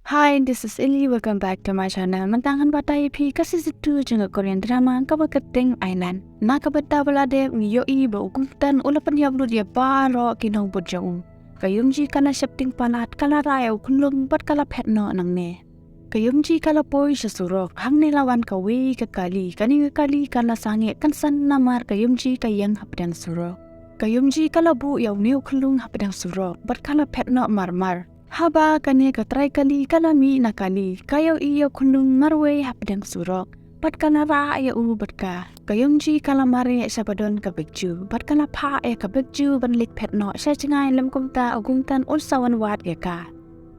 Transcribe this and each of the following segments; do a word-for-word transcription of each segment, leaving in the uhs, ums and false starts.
Hi, this is Illy. Welcome back to my channel. Mynta ngan batai ïa phi ka season two jong ka Korean drama kaba kyrteng Island. Na ka bynta ba la dep ngi ïohi ba u Gungtan u la pynïap lut ïa baroh ki nongbud jong u. Ka Yumji ka la sheptieng palat, ka la rah ïa u khunlung bad ka la phet noh nangne. Ka Yumji ka la poi sha surok, hangne la wan kawei ka kali, kane ka kali ka la sangeh kynsan namar ka Yumji ka ïeng hapdeng surok. Ka Yumji ka la buh ïa une u khunlung hapdeng surok bad ka la phet noh marmar. Haba kane ka trai kali ka la mih na kali, ka ïohi ïa u khunlung marwei hapdeng surok bad ka la rah ïa u bad ka. Ka Yumji ka la mareh sha ba don ka Baekju bad ka la phah ïa ka Baekju ban leit phet noh sha jngai, lym kumta u Gungtan un sa wan wad ïa ka.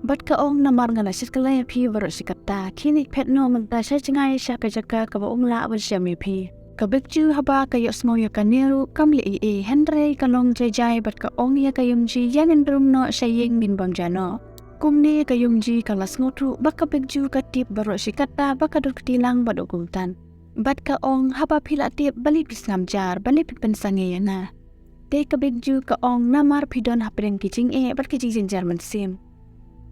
Bad ka ong, namar nga la shit kylla ïa phi baroh shi katta, khie leit phet noh mynta sha jngai sha ka jaka kaba ym lah ban shem ïa phi. Ka Baekju haba ka ïohsngew ïa kane ruh kam leh ei ei, hynrei ka long jai jai bad ka ong ïa ka Yumji, ïa ngin rung noh sha ïing, ngin bam ja noh. Kumne ka Yumji ka la sngewthuh ba ka Baekju ka tip baroh shi katta ba ka don kti lang bad u Gungtan. Bad ka ong, haba phi la tip, balei phi sngap jar, balei phi pynsangeh ïa nga? Te ka Baekju ka ong, namar phi don hapdeng ki jingeh bad ki jingjynjar mynsiem.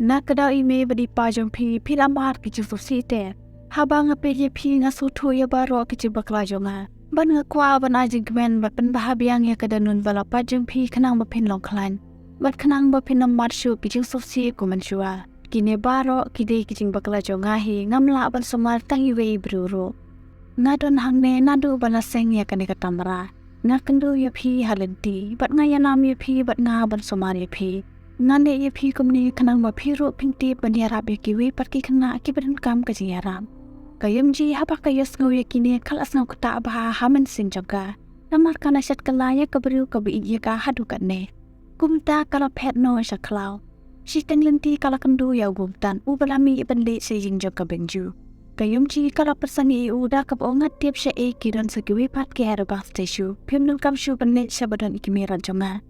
Na ka daw i mei bad i pa jong phi, phi la mad ki jingsngewsih te. Haba nga peit ïa phi nga sngewthuh ïa baroh ki jingbakla jong nga. Bad nga kwah ban ai jingkmen bad pynbha biang ïa ka dohnud ba la pait jong phi khnang ba phin long khlaiñ bad khnang ba phin ym mad shuh ki jingsngewsih kum mynshuwa. Kine baroh ki dei ki jingbakla jong nga hi, ngam lah ban sumar tang iwei i briew ruh. Nga don hangne naduh ba la seng ïa kane ka tamra. Nga kynduh ïa phi ha lynti bad nga ïalam ïa phi bad nga ban sumar ïa phi. Nga leh ïa phi kumne khnang ba phi ruh phin tip ban ïarap ïa kiwei pat ki khynnah kiba donkam ka jingïarap. Ka Yumji haba ka ïohsngew ïa kine ka la sngew ktah bha ha mynsiem jong ka. Namar ka la shit kylla ïa ka briew kaba ïeit ïa ka haduh katne. Kumta ka la phet noh sha khlaw. Shiteng lynti ka la kynduh ïa u Gungtan uba la mih ban leit sha ïing jong ka Baekju. Ka Yumji ka la pynsangeh ïa u da kaba ong, nga tip shaei ki don sa kiwei pat ki Haribang statue. Phim donkam shuh ban leit sha ba don i kmie rat jong nga.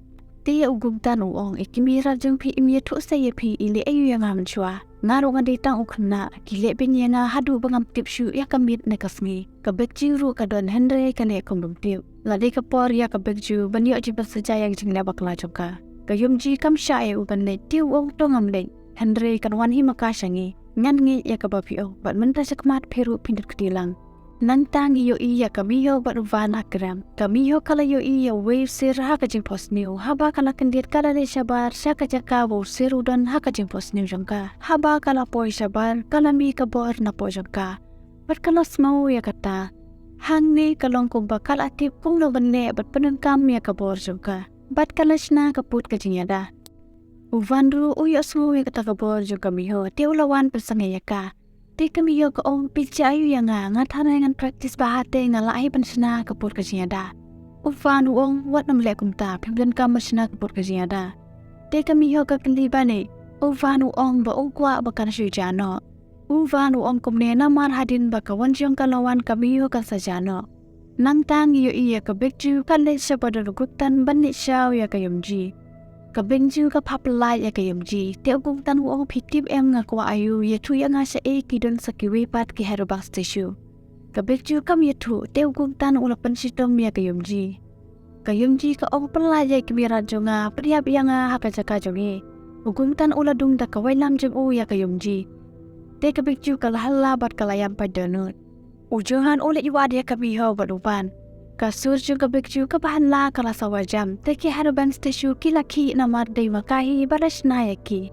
Te u Gungtan u ong, i kmie rat jong phi im ïathuh sa ïa phi, i leh aïu ïa nga mynshuwa? Nga ruh nga dei tang u khynnah, ki leh beiñ ïa nga haduh ba ngam tip shuh ïa ka miet ne ka sngi. Ka Baekju ruh ka don, hynrei ka leh kum bym tip. La dei ka por ïa ka Baekju ban ïoh jingpynshitom ïa ka jingleh bakla jong ka. Ka Yumji kam shah ïa u ban leit, te u ong, to ngam leit, hynrei kan wan hi ma ka sha ngi. Ngan ngeit ïa kaba phi ong bad mynta shakhmat phi ruh phin don kti lang. Nangta ngi ïohi ïa ka Miho bad u Van ha krem. Ka Miho ka la ïohi ïa uwei u sir ha ka jingphohsniew. Haba ka la kyndit ka la leit shabar sha ka jaka ba u sir u don ha ka jingphohsniew jong ka. Haba ka la poi shabar ka la mih ka bor napoh jong ka bad ka la sngew ïa kata. Hangne ka long kumba ka la tip kumno ban leh bad pyndonkam ïa ka bor jong ka. Bad ka la shna ka pud ka jingïada. U Van ruh u ïohsngew ïa kata ka bor jong ka Miho, te u la wan pynsangeh ïa ka. Te ka Miho ka ong, phi jia aïu ïa nga? Nga tharai ngan practice bha te nga lah hi ban shna ka pud ka jingïada. U Van u ong, wat nym leh kumta, phim donkam ban shna ka pud ka jingïada. Te ka Miho ka kylli, balei? U Van u ong ba u kwah ba kan shu jia noh. U Van u ong kumne namar hadien ba ka wan jong ka la wan, ka Miho kan sa jia noh. Nangta ngi ïohi ïa ka Baekju ka leit sha ba don u Gungtan ban leit shaw ïa ka Yumji. Ka Baekju ka phah pyllait ïa ka Yumji, te u Gungtan u ong, phi tip em nga kwah aïu, ïathuh ïa nga shaei ki don sa kiwei pat ki Haribang statue. Ka Baekju kam ïathuh, te u Gungtan u la pynshitom ïa ka Yumji. Ka Yumji ka ong, pyllait ïa i kmie rat jong nga, pynïap ïa nga ha ka jaka jong ngi. U Gungtan u la dung da ka waitlam jong u ïa ka Yumji. Te ka Baekju ka la hylla bad ka la ïam pait dohnud. U Johan u leit wad ïa ka Miho bad u Van. Ka sur jong ka Baekju kaba hylla ka la sawa jam, te ki Haribang statue ki la khih namar dei ma ka hi ba la shna ïa ki.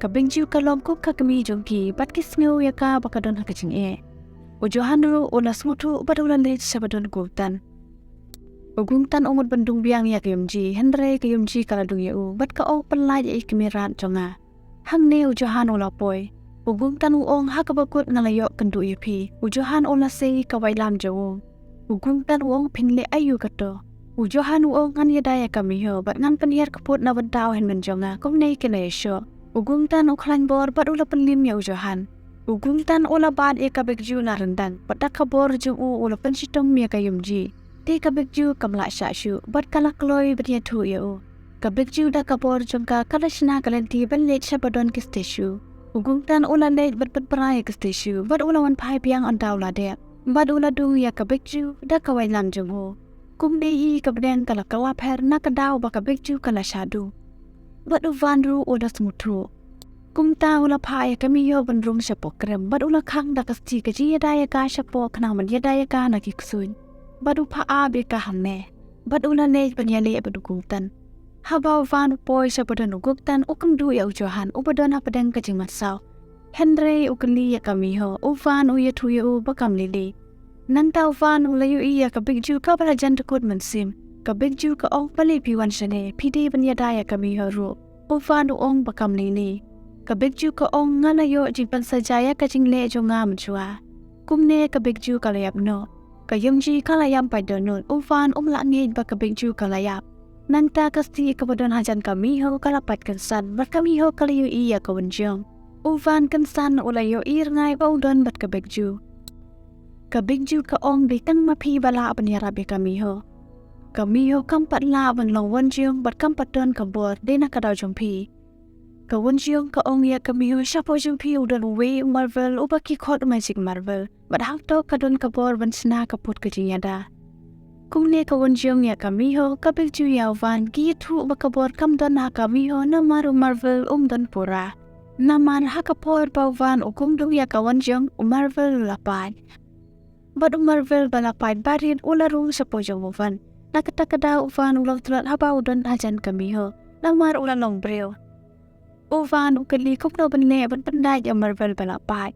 Ka Baekju ka long kum ka kmie jong ki bad ki sngew ïa ka ba ka don ha ka jingeh. U Johan ruh u la sngewthuh bad u la leit sha ba don u Gungtan. U Gungtan u mut ban dung biang ïa ka Yumji, hynrei ka Yumji ka la dung ïa u bad ka ong, pyllait ïa i kmie rat jong nga. Hangne u Johan u la poi. U Gungtan u ong, ha kaba kut nga la ïoh kynduh ïa phi. U Johan u la sei ka waitlam jong u. U Gungtan u ong, phin leh aïu kato? U Johan u ong, ngan ïada ïa ka Miho bad ngan pynhiar ka pud na bynta u hynmen jong nga, kumne ki la ïashoh. U Gungtan u khlaiñ bor bad u la pynlim ïa u Johan. U Gungtan u la bat ïa ka Baekju na ryndang bad da ka bor jong u u la pynshitom ïa ka Yumji. Te ka Baekju kam lah shah shuh bad ka la kloi ban ïathuh ïa u. Ka Baekju da ka bor jong ka ka la shna ka lynti ban leit sha ba don ki statue. U Gungtan u la leit ban pynpra ïa ki statue bad u la wan phai biang ynda u la dep. Bad u la dung ïa ka Baekju da ka waitlam jong u. Kumne hi ka bneng ka la kylla pher na ka daw ba ka Baekju ka la shah dung. Bad u Van ruh u la sngewthuh. Kumta u la phah ïa ka Miho ban rung shapoh krem bad u la khang da ka sti ka jingïada ïa ka shapoh khnang ban ïada ïa ka na ki ksuid. Bad u phah ap ïa ka hangne. Bad u la leit ban ïaleh bad u Guktan. Haba u Van u poi shapoh don u Guktan u kynduh ïa u Johan uba don hapdeng ka jingmynsaw. Hynrei u kylli ïa ka Miho, u Van u ïathuh ïa u ba kam lei lei. Nangta u Van u la ïohi ïa ka Bikju kaba la jan dkut mynsiem. Ka Bikju ka ong balei phi wan shane, phi dei ban ïada ïa ka Miho ruh. U Van u ong ba kam lei lei. Ka Bikju ka ong nga la ïoh jingpynsaja ïa ka jingleh jong nga mynshuwa. Kumne ka Bikju ka la ïap noh. Ka Yumji ka la ïam pait dohnud, u Van um lah ngeit ba ka Bikju ka la ïap. Nangta ka sti kaba don hajan ka Miho ka la pait kynsan bad ka Miho ka la ïohi ïa ka Wonjeong. U Van kynsan u la ïohi rngai ba u don bad ka Bikju. Ka Bikju ka ong dei tang ma phi ba lah ban ïarap ïa ka Miho. Ka Miho kam pat lah ban long Wonjeong bad kam pat don ka bor dei na ka daw jong phi. Ka Wonjeong ka ong ïa ka Miho shapoh jong phi u don uwei u Marvel uba ki khot u Magic Marvel. Bad hangto ka don ka bor ban shna ka pud ka jingïada. Kumne ka Wonjeong ïa ka Miho, ka Bikju ïa u Van ki ïathuh ba ka bor kam don ha ka Miho namar u Marvel um don pura. Namar ha ka por ba u Van u kynduh ïa ka Wonjeong u Marvel u la pait. Bad u Marvel ba la pait barit u la rung shapoh jong u Van. Na kata ka daw u Van u la tlot haba u don hajan ka Miho. Namar u la long briew. U Van u kylli kumno ban leh ban pyndait ïa u Marvel ba la pait.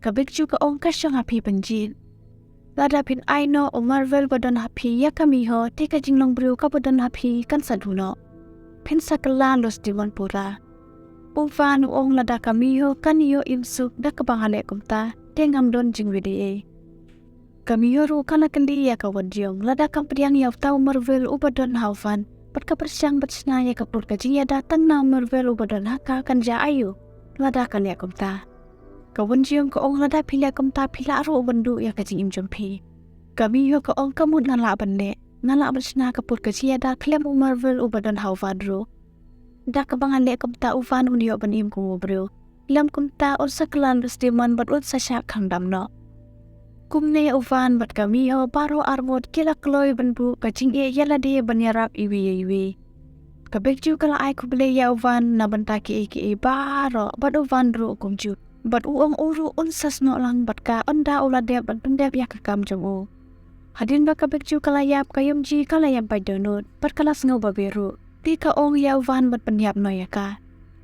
Ka Bikju ka ong ka shong ha phi ban jied. Lada phin ai noh u Marvel ba don ha phi ïa ka Miho te ka jinglong briew kaba don ha phi kan sa duh noh. Phin sa kylla lus diamond pura. U Van u ong lada ka Miho kan ïoh im suk da kaba nga leh kumta te ngam don jingwei dei ei. Ka Miho ruh ka la kylli ïa ka Wonjeong lada kam pdiang ïa uta u Marvel uba don ha u Van bad ka pyrshang ban shna ïa ka pud ka jingïada tang na u Marvel uba don ha ka kan jia aïu lada ka leh kumta. Ka Wonjeong ka ong lada phi leh kumta phi lah ruh ban duh ïa ka jingim jong phi. Ka Miho ka ong ka mut nga lah ban leh, nga lah ban shna ka pud ka jingïada khlem u Marvel uba don ha u Van ruh. Da kaba nga leh kumta u Van un ïoh ban im kum u briew. Lem kumta un sa kylla lus diamond bad un sa shah khang dam noh. Kumne u Van bad ka Miho baroh arngut ki la kloi ban buh ka jingeh ïa lade ban ïarap iwei ïa iwei. Ka Bikju ka la ai khublei ïa u Van na bynta kiei kiei baroh bad u Van ruh kumjuh. Bad u ong u ruh un sa snoh lang bad ka ynda u la dep ban pyndep ïa ka kam jong u. Hadien ba ka Bikju ka la ïap ka Yumji ka la ïam pait dohnud bad ka la sngew babe ruh. Te ka ong ïa u Van ban pynïap noh ïa ka.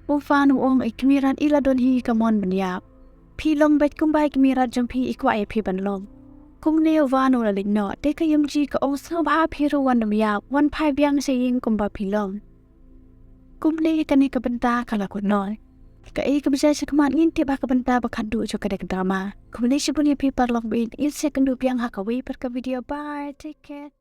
U Van u ong i kmie rat i la don hi ka mon ban ïap. Phi long beit kumba i kmie rat jong phi i kwah ïa phi ban long. Kumne u Van u la leit noh te ka Yumji ka ong sngewbha phi ruh wan ym ïap wan phai biang sha ïing kumba phi long. Kumne kane ka bynta ka la kut noh. Kaei kaba jia shakhmat ngin tip ha ka bynta ba khatduh jong kane ka drama. Kumne shibun ïa phi paralok bad ngin sa ïakynduh biang ha kawei pat ka video. Bye, take care.